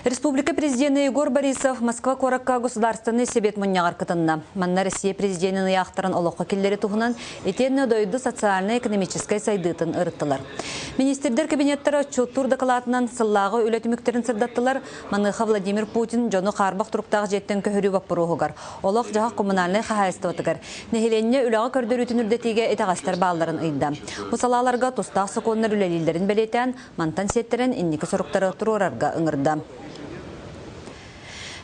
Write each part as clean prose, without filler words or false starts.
Республика президенэ Егор Борисов Москва куоракка Государственный Совет мунньаҕар кытынна. Манна Россия президенин ыйаахтарын олоххо киллэри туһунан итиэннэ дойду социальнай-экономическай сайдыытын ырыттылар. Министрдэр кабинеттара отчуоттуур дакылаатынан сыллааҕы үлэ түмүктэрин сырдаттылар. Маныаха Владимир Путин дьону хаарбах туруктаах дьиэттэн көһөрүү боппуруоһугар, олох-дьаһах коммунальнай хаһаайыстыбатыгар, нэһилиэнньэ үлэҕэ көрдөрүүтүн үрдэтиигэ итэҕэстэр баалларын ыйда. Бу салааларга тустаах сокуоннар үлэлииллэрин бэлиэтээн, Мантан сиэттэрэн инники соруктары туруорарга ыҥырда.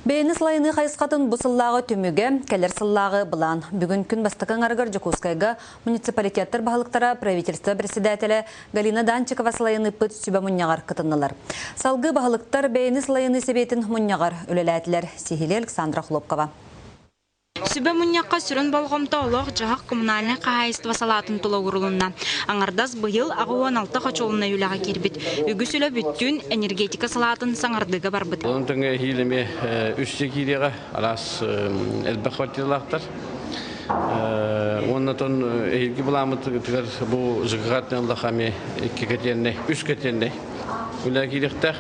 Бэйэни салайыныы хайысхатын бу сыллааҕы түмүгэ, кэлэр сыллааҕы былаан. Бүгүн күн бастакы аҥарыгар Дьокуускайга муниципалитеттар баһылыктара правительство председателэ Галина Данчикова салайан ыыппыт сүбэ мунньаҕар кытыннылар. Салгыы баһылыктар бэйэни салайыныы сэбиэтин мунньаҕар үлэлээтилэр. Сиһилии Александра Хлопкова. Сүбэ мунньахха сүрүн болҕомто олох-дьаһах коммунальнай хаһаайыстыба салаатын тула уурулунна. Аҥардас быйыл 86 хочуолунай үлэҕэ киирбит. Үгүс үлэ бүттүүн энергетика салаатын саҥардыыга барбыт. Онон тэҥэ эһиил эмиэ үс киириэҕэ араас элбэх квартиралаахтар. Уонна тон эһиилги былааммытыгар бу ЖКХ ыллаха эмиэ икки кэтиэннэй, үс кэтиэннэй үлэ киириэхтээх.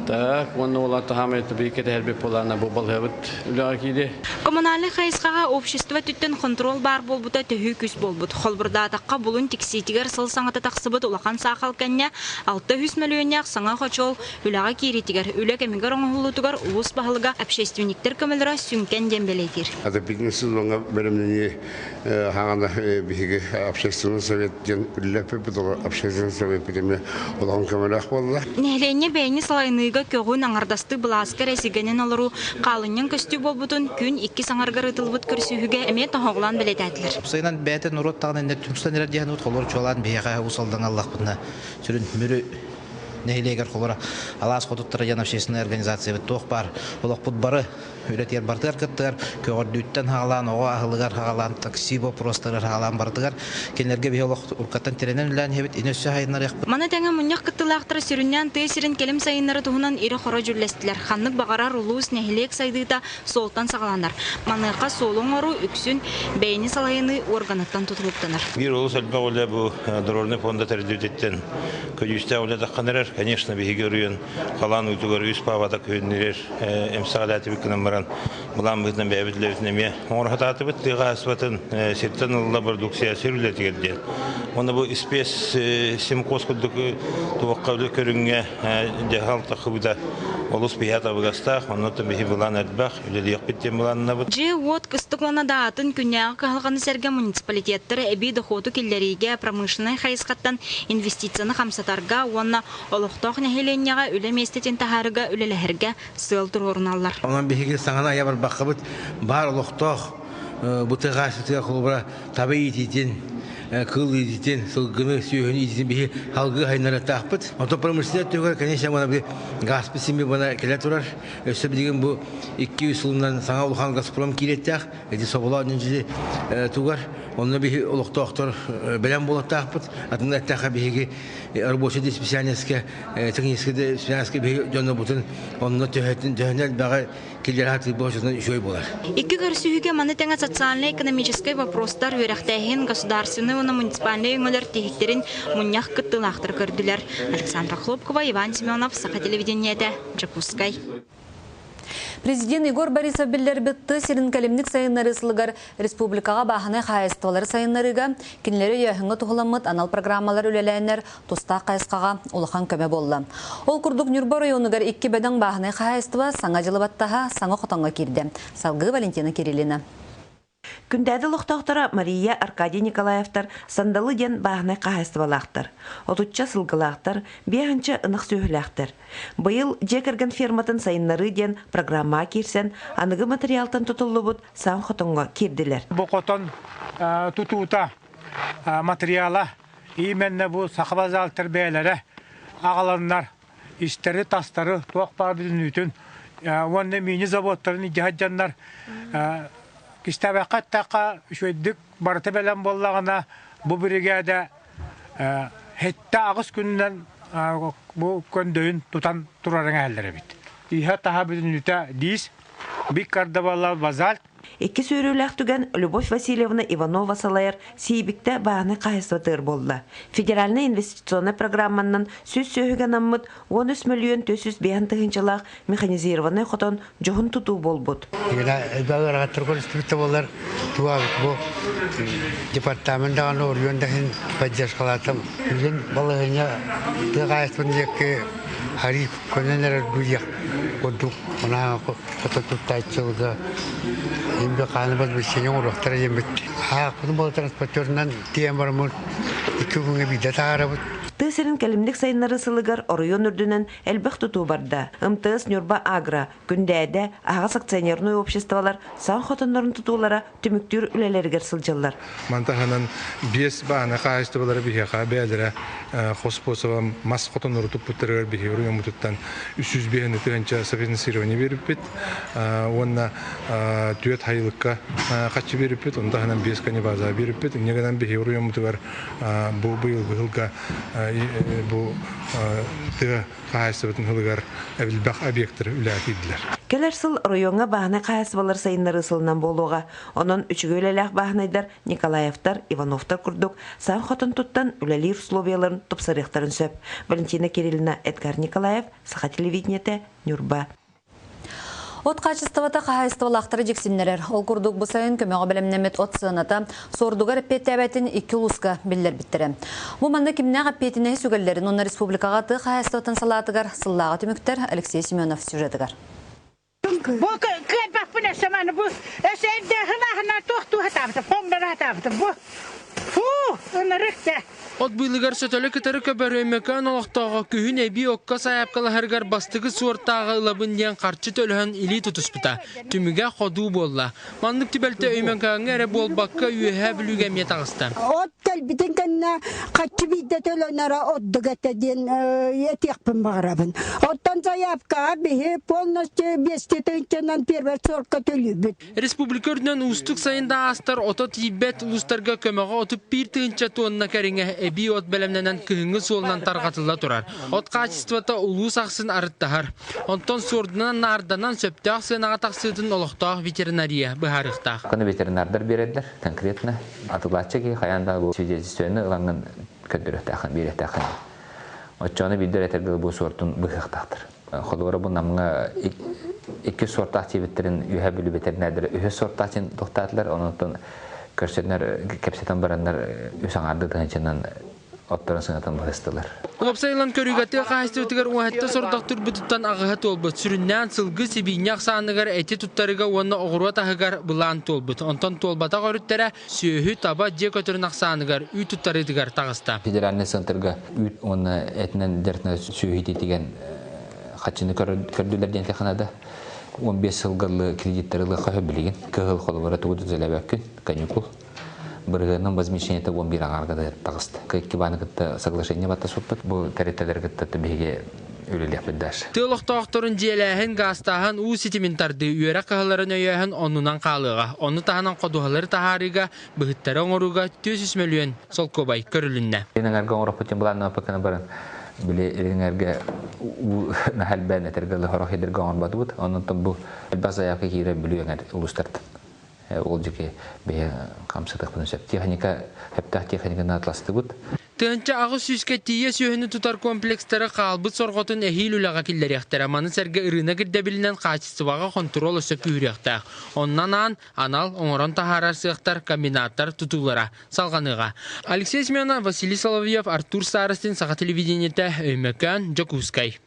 Так, уонна уола таһаамай биир кэтэһэрбит буолаана бу балыһабыт үлэҕэ киири. Коммунальнай хайысхаҕа общество өттүттэн хонтуруол баар буолбута төһүү күүс буолбут. Холбурдаатахха, булун тиксиитигэр сыл саҥата тахсыбыт улахан саахал кэннэ 600 мөлүйүөннээх саҥа хочуол үлэҕэ киириитигэр, үлэ кэмигэр оҥоһуллуутугар улуус баһылыга общественниктэр көмөлөрө сүҥкэн диэн бэлиэтиир. Отопительный сезоҥҥа бэлэмнэнии хаҥана биһиги общественный совет диэн үлэлэппиппит, ол общественный совет эмиэ улахан көмөлөөх буолла. Нэһилиэнньэ бэйэни салайыныыга көҕүн аҥардастыы былааска эрэ сигэнэн олоруу хаалынньаҥ көстүү буолбутун күн иккис аҥарыгар ыытыллыбыт көрсүһүүгэ эмиэ тоһоҕолоон бэлиэтээтилэр. Уопсайынан бэйэтэ норуот даҕаны иннэ түмсэн эрэр диэн холор чуолаан биһиэхэ Уус Алдаҥа ыллахпытына сүрүн Мүрү нэһилиэгэр холоро алаас хотуттара диэн общественная организациябыт туох баар олохпут бары үлэтигэр барытыгар кыттыгар, көҕөрдүүттэн хаалаан, оҕо аһылыгар хаалаан, такси боппуруостарыгар хаалаан барытыгар кинилэргэ биһи олох уруккаттан тирэнэн үлэлээн иһэбит, ини өссө сайыннарыахпыт. Маны тэҥэ мунньах кыттыылаахтара сүрүннээн тыа сирин кэлим сайыннары туһунан ирэ-хоро дьүүллэстилэр. Ханнык баҕарар улуус, нэһилиэк сайдыыта суолтан саҕаланар. Маныаха суолу оҥоруу үксүн бэйэни салайыныы уорганыттан тутулуктанар. Биир олус элбэх үлэ бу дорожный фонда тэриллибититтэн көдьүүстээх үлэ таххан эрэр. Конечно, биһиги оройуон халаан уутугар үс паабата күһүннүрэр эмсэҕэлээтибит гынан баран былаан быһыытынан бэйэбит үлэбитин эмиэ оҥоро сатаатыбыт тыаҕа хаһаайыстыбатын сиртэн ылла продукция сир үлэтигэр диэн. Уонна бу испиэс симкос курдук туохха үлэ көрүҥҥэ дьаһал тахыбыта олус биһи табыгастаах, онно биһи былаан элбэх, үлэлиэхпит диэн былааннабыт. Дьиэ-уот кыстык уонна даатын күннээҕи кыһалҕаны сэргэ муниципалитеттар эбии дохуоту киллэриигэ промышленнай хайысхаттан инвестицияны хамсатарга уонна олохтоох нэһилиэнньэҕэ үлэ миэстэтин таһаарыыга үлэлэһэргэ сыал туруоруналлар. Онон биһиги саҥаны айа барбаккабыт баар олохтоох бытыга сытыга холобура таба иитиитин, кыыл иитиитин, сылгыны, сүөһүнү иитиитин биһи салгыы хайыннарыахтаахпыт. Онтон промышленность өттүгэр, конечно, мана би газпыт симми бана кэлэ турар. Өссө билигин бу 2-3 сылынан саҥа улахан Газпром киириэхтээх. Ити соболоох ньүнчү тугар. Онно биһи олохтоохтор бэлэм буолуохтаахпыт. Атын эттэххэ биһиги рабочий специальностька техническэй специальностька биһи дьоннорбутун онно төһөтүн төһөнөн элбэҕи киллэрэ сатыырбыт оччотун үчүгэй буолар. Икки көрсүһүүгэ маны тэҥэ социальнай-экономическай вопростар, үөрэхтээһин, государственнай уонна муниципальнай өҥөлөр тиһиктэрин мунньах кыттыылаахтара көрдүлэр. Александра Хлопкова, Иван Семенов, Саха телевидениетэ, Дьокуускай. Президент Егор Борисов биллэрбит тыа сирин кэлимник сайыннарыы сылыгар республикаҕа бааһынай хаһаайыстыбалары сайыннарыыга кинилэри өйөөһүҥҥэ туһуламмыт анал программалар үлэлээннэр тустаах хайысхаҕа улахан көмө буолла. Ол курдук Ньурба оройуонугар икки бөдөҥ бааһынай хаһаайыстыба саҥа дьылы баттаһа саҥа хотоҥҥо киирдэ. Салгыы Валентина Кириллина. Күндээдэ олохтоохторо Мария, Аркадий Николаевтар Сандалы диэн бааһынай хаһаайыстыбалаахтар, отучча сылгылаахтар, биэһинчэ ынах сүөһүлээхтэр. Быйыл дьиэ кэргэн ферматын сайыннарыы диэн программаҕа киирсэн, аныгы материалтан тутуллубут саҥ хотоҥҥо киирдилэр. Бу хотон тутуута, материала именно бу саха базалтар бэйэлэрэ аҕаланнар истэри-тастары туох баар бүтүннүүтүн уонна мини-заводтарын илдьэ сылдьаннар кистээбэххэ эттэххэ үчүгэйдик барыта бэлэм буоллаҕына бу биригээдэ сэттэ аҕыс күнүнэн бу көндөйүн тутан турар эҥэһэллэр эбит. Иһэ таһа бүтүннүүтэ диис, бик кардабала базальт. Иккис үөрүүлээх түгэн Любовь Васильевна Иванова салайар Сиибиктэ бааһынай хаһайыстыбатыгар буолла. Федеральнай инвестиционнай программаннан 100 сүөһүгэ анаммыт 13 мөлүйүөн 405 тыһыынчалаах механизированнай хотон дьоһун тутуу буолбут. Элбэх ыарахаттар көрүстүбүт да буоллар, туга бу департамент даҕаны оройуон да иһин поддержкалаатым. Билигин балаһыанньа тыа хаһаайыстыбатын диэки арыы көнөн эрэр дуу курдук онаа хото туттааччылыга имби хааны бас билсине оҥоруохтара диэммит. Аахпытын буола транспортерынан тиийэн бараммыт икки күҥҥэ биирдэ таһаарабыт. Тыа сирин кэлимник сайыннарыы сылыгар оройуон үрдүнэн элбэх тутуу барда. МТС Ньурба Агро, Күндээдэ, аһаҕас акционернай обществолар саҥа хотоннорун тутуулара түмүктүүр үлэлэригэр сылдьаллар. Маны таһынан биэс баана хаһаайыстыбалара биһиэхэ бэйэлэрэ хоспуосаба мас хотоннору туппуттарыгар биһиги оройуоммутуттан 305 тыһыынча софинансирование биэрбиппит уонна түөрт хайылыкка хаччы биэрбиппит, ону таһынан биэс канибаза биэрбиппит. Инньэ гынан биһиги оройуоммутугар бу быйылгы сылга бу тыа хаһаайыстыбатын сылыгар элбэх объектар үлэҕэ киирдилэр. Кэлэр сыл оройуоҥҥа бааһынай хаһаайыстыбалар сайыннарыы сылынан буолуоҕа. Онон үчүгэй үлэлээх бааһынайдар Николаевтар, Ивановтар курдук саҥа хотон туттан үлэлиир условияларын тупсарыахтарын сөп. Валентина Кириллина, Эдгар Николаев, Саха телевидениетэ, Ньурба. От хаачыстыбата хаһаайыстыбалаахтары дьиксиннэрэр. Ол курдук бу сайын көмөҕө бэлэмнэммит от сыаната суордугар эппиэттээбэтин икки улууска биллэрбиттэрэ. Бу манна кимнээх эппиэтинэһи сүгэллэрин уонна республикаҕа тыа хаһаайыстыбатын салаатыгар сыллааҕы түмүктэр Алексей Семенов сюжетыгар. Бу кыайбаппын өссө маны бу өссө эрдэ хылааһына туохтуу сатаабытым, хоҥноро сатаабытым. Бу фу ынырык да. От быылыгар сөтөлө кытары көбөр Өймөкөөн олохтооҕо күһүн эбии окко сайаапкалаһарыгар бастакы суортааҕы ылабын диэн харчы төлөһөн илии тутуспута. Түмүгэ ходуу буолла. Маннык түбэлтэ Өймөкөөҥҥө эрэ буолбакка Үөһээ Бүлүүгэ эмиэ таҕыста. От кэлбитин кэннэ хаччы биирдэ төлөнөрө ордук этэ диэн этиэхпин баҕарабын. Оттон заявкаҕа биһи полностью 200 тыһыынчанан первый сорка төлүүбүт. Республика үрдүнэн уустук сайын да аастар ото тиийбэт улуустарга көмөҕө 31 тыһыынча туонна кэриҥэ эбии от бэлэмнэнэн кыһыҥҥы суолунан тарҕатылла турар. От хаачыстыбата улуус ахсын арыттаһар. Онтон суордунан наарданан сөптөөх сыанаҕа тахсыытын олохтоох ветеринария быһаарыахтаах. Аны ветеринардар биэрэллэр конкретно атылааччы киһи хайаан да бу свидетельствоны ылаҥҥын көрдөрүөхтээххин, биэриэхтээххин. Оччону биирдэр этэргэ бу суортун быһыахтаахтар. Холобура бу Намҥа икки суортаах диэбиттэрин Үөһээ Бүлүү ветеринардара үһүс суортаах диэн тохтоотулар. Онон көрсөннөр кэпсэтэн бараннар үс аҥаардыы тыһыынчанан отторун сыҥатан быһыстылар. Уопсайынан көрүүгэ тыа хаһаайыстыбатыгар уоһатта сордох турбутуттан аҕыһа туолбут. Сүрүннээн сылгы сибиинньэ ахсааныгар эти туттарыга уонна оҕуруот аһыгар былаан туолбут. Онтон туолбатах өрүттэрэ сүөһү, таба, дьиэ көтөрүн ахсааныгар үүт туттарыытыгар таҕыста. Федеральный центрга үүт уонна этинэн дьарыктанар сүөһү итиитигэн хаччыны көрдүлэр диэн каханада 15 сылга кредиттары ылыахха сөп билигин. Кыһыл холобура тугу да төлөөбөккүн, каникул. Бырыһыанын возмещениета 11 аҥаарга таҕыста. Икки бааны кытта соглашение баттаспыппыт. Бу тэрилтэлэри кытта биһиги үлэлиэхпит дальше. Тыа олохтоохторун дьиэлээһин, гаастааһын, уу ситимин тардыы, үөрэх кыһаларын өйөөһүн оннунан хаалыаҕа. Ону таһынан ходуһалары таһаарыыга, быһыттары оҥорууга 400 мөлүйүөн солкуобай көрүлүннэ. Илин эҥэргэ оҥороппут диэн былааннаабыппыт баран били илин эҥэргэ уу наһаа элбээн этэргэ дылы сорох сирдэргэ оҥорботубут. Онон бу элбэх заявка киирэр Бүлүү эҥэр улуустартан. Ол дьики биһи хамсатыахпытын сөп. Техника, сөптөөх техниканы атластыбыт. Тыһыынча аҕыс сүүскэ тиийэ сүөһүнү тутар комплекстары хаалбыт сорҕотун эһиил үлэҕэ киллэриэхтэрэ. Маны сэргэ ырыынак ирдэбилинэн хаачыстыбаҕа хонтуруол өссө күүһүрүөхтээх. Онно анаан анал оҥорон таһаарар сыахтар, комбинаттар тутуулара салҕаныаҕа. Алексей Семенов, Василий Соловьев, Артур Старостин, Саха телевидениетэ, Өймөкөөн, Дьокуускай.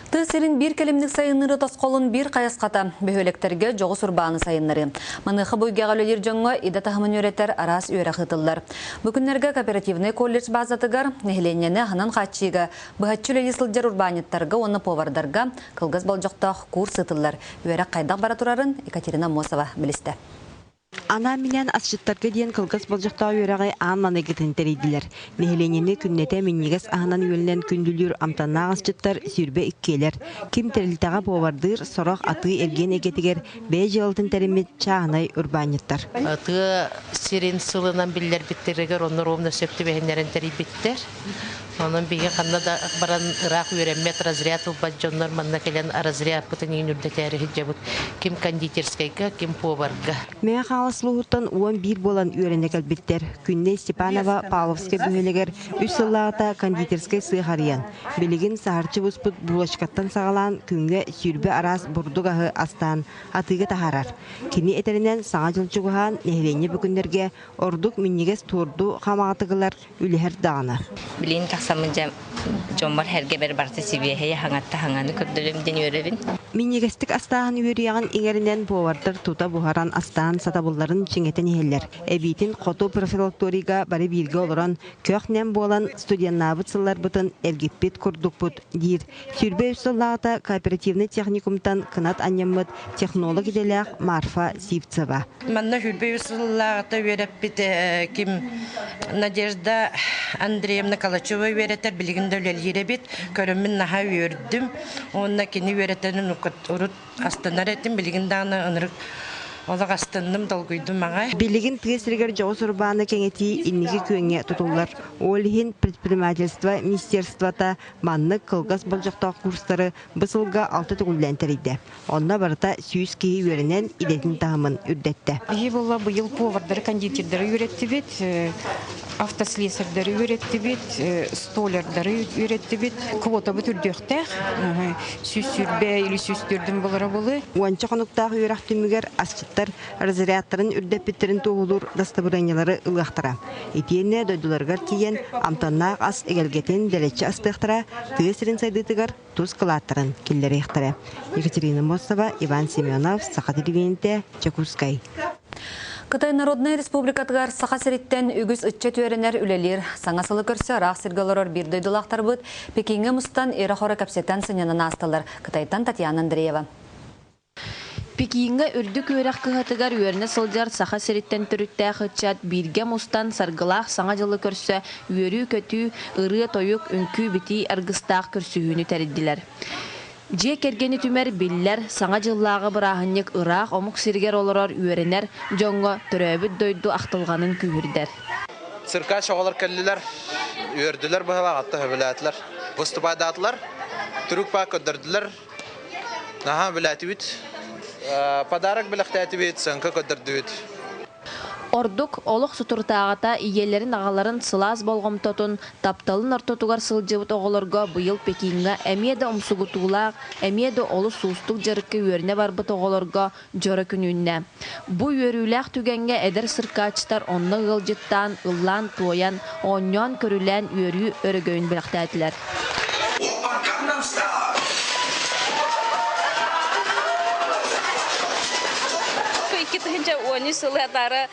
Тыа сирин биир кэлимник сайыннарыы тосхолун биир хайысхата бөһүөлэктэргэ дьоҕус урбааны сайыннарыы. Маныаха бу эйгэҕэ үлэлиир дьоҥҥо идэ таһымын үөрэтэр араас үөрэх ыытыллар. Бу күннэргэ кооперативнай колледж базатыгар нэһилиэнньэни аһынан хааччыйыыга быһаччы үлэлии сылдьар урбаанньыттарга уонна повардарга кылгас болдьохтоох курс ыытыллар. Үөрэх хайдах бара турарын Екатерина Аммосова билистэ. Анаан-минээн асчыттарга диэн кылгас болдьохтоох үөрэҕи аан маҥнайгытын тэрийдилэр. Нэһилиэнньэни күннэтэ минньигэс аһынан-үөлүнэн күндүлүүр амтаннаах асчыттар 22-лэр. Ким тэрилтэҕэ повардыыр, сорох атыы-эргиэн эйгэтигэр бэйэ дьыалатын тэриммит чааһынай урбаанньыттар. Тыа сирин сылынан биллэрбиттэригэр онно ровно сөп түбэһиннэрэн тэрийбиттэр. Онон биһиги ханна да баран ыраах үөрэммэт разряд ылбат дьоннор манна кэлэн разрядпытын иин үрдэтээри сылдьабыт. Ким кондитерскайга, ким поварга. Мэҥэ Хаҥалас улууһуттан 11 буолан үөрэнэ кэлбиттэр. Күннэй Степанова Павловскай бөһүөлэгэр үс сыллааҕыта кондитерскай сыах арыйан, билигин саһарчы буспут булочкаттан саҕалаан күҥҥэ 20 араас бурдук аһы астаан атыыга таһаарар. Кини этэринэн, Саҥа дьыл чугаһаан, нэһилиэнньэ бу күннэргэ ордук минньигэс туорду хамаҕатыгылар үлэһэр даҕаны. Билигин тахсаммын дьэ дьоммор сэргэбэр барыта сибиэһэй хаҥатта хаҥаны көрдөрөм диэн үөрэбин. Минньигэстик астааһын үөрүйэҕин иҥэринэн повардар тута буһаран астаан сатабылларын чиҥэтэн иһэллэр. Эбиитин хоту профилакторийга бары бииргэ олорон, көх-нэм буолан студеннаабыт сылларбытын эргиппит курдукпут диир. 23 сыллааҕыта кооперативнай техникумтан кынат анньаммыт технолог идэлээх Марфа Сивцева. Манна 23 сыллааҕыта үөрэппит ким Надежда Андреевна Калачева үөрэтэр, билигин да үлэлиир эбит. Көрөммүн наһаа үөрдүм. Уонна кини үөрэтэрин урут астынар этим, билигин даҕаны ынырык олох астынным, долгуйдум аҕай. Билигин тыа сиригэр дьоҕус урбааны кэҥэтии инники күөҥҥэ тутуллар. Ол иһин предпринимательство министерствота маннык кылгас болдьохтоох курстары бу сылга алта төгүллээн тэрийдэ. Онно барыта 100 киһи үөрэнэн идэтин таһымын үрдэттэ. Биһи буолла быйыл повардары, кондитердары үөрэттибит, автослесарьдары үөрэттибит, столярдары үөрэттибит. Квотабыт үрдүөхтээх. 120 или 104 болара болы. Уонча хонуктаах үөрэх түмүгэр асчыттар разрядтарын үрдэппиттэрин туоһулуур дастабырыанньалары ылыахтара. Итиэннэ дойдуларыгар тиийэн амтаннаах ас эгэлгэтин дэлэччи астыахтара, тыа сирин сайдыытыгар тус кылааттарын киллэриэхтэрэ. Екатерина Мосова, Иван Семенов, Саха телевидениетэ, Чекускай. Кытай Народнай Республикатыгар Саха сириттэн үгүс ыччат үөрэнэр үлэлиир. Саҥа сылы көрсө ыраах сиргэ олорор биир дойдулаахтарбыт Пекиҥҥэ мустан ирэ-хоро кэпсэтэн сынньанан аастылар. Кытайтан Татьяна Андреева. Пекиҥҥэ үрдүк үөрэх кыһатыгар үөрэнэ сылдьар Саха сириттэн төрүттээх ыччат бииргэ мустан саргылаах Саҥа дьылы көрсө үөрүү-көтүү, ырыа-тойук, үҥкүү-битии аргыстаах көрсүһүүнү тэрийдилэр. Дьиэ кэргэни түмэр биллэр Саҥа дьыллааҕы бырааһынньык ыраах омук сиригэр олорор үөрэнэр дьоҥҥо төрөөбүт дойду ахтылҕанын күүһүрдэр. Циркач оҕолор кэллилэр, үөрдүлэр быһалаах, атта сөбүлээтилэр. Выступайдаатылар, трюк паа көрдөрдүлэр, Наһаа билээтибит. Подарок бэлэхтээтибит, сыаҥка көрдөрдүбүт. Ордук олох сутурутааҕыта ийэлэрин-аҕаларын сылаас болҕомтотун, тапталын ортотугар сылдьыбыт оҕолорго быйыл Пекиҥҥа эмиэ да умсугутуулаах, эмиэ да олус уустук дьарыкка үөрэнэ барбыт оҕолорго дьоро күн үүннэ. Бу үөрүүлээх түгэҥҥэ эдэр сыркаачтар онно ыалдьыттаан, ыллаан-туойан, оонньоон-көрүлээн үөрүү өрөгөйүн бэлэхтээтилэр. Икки сылы атаара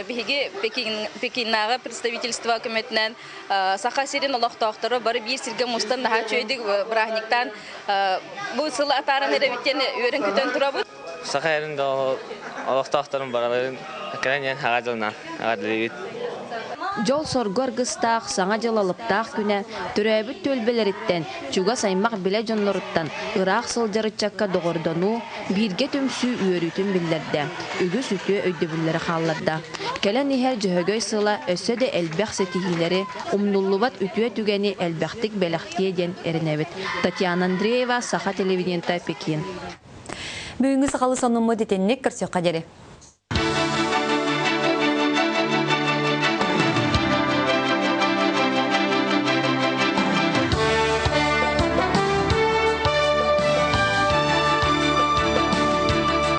биһиги Пекиннааҕы представительство көмөтүнэн Саха сирин олохтоохторо бары биир сиргэ мустан наһаа үчүгэйдик бырааһынньыктаан бу сылы атааран эрэбиттэн үөрэн-көтөн турабыт. Саха эрин да олохтоохторун бараларын кэлэн иһэн аҕа дьылынан эҕэрдэлиибит. Дьол-соргу аргыстаах, Саҥа дьыл алыптаах күнэ төрөөбүт түөлбэлэриттэн, чугас аймах билэ дьонноруттан ыраах сылдьар ыччакка доҕордонуу, бииргэ түмсүү үөрүүтүн биллэрдэ, үгүс үтүө өйдөбүллэри хаалларда. Кэлэн иһэр Дьөһөгөй сыла өссө да элбэх ситиһиилэри, умнуллубат үтүө түгэни элбэхтик бэлэхтиэ диэн эрэнэбит. Татьяна Андреева, Саха телевидениета, Пекин. Бүгүҥҥү сахалыы сонуммут итинник көрсүөххэ диэри.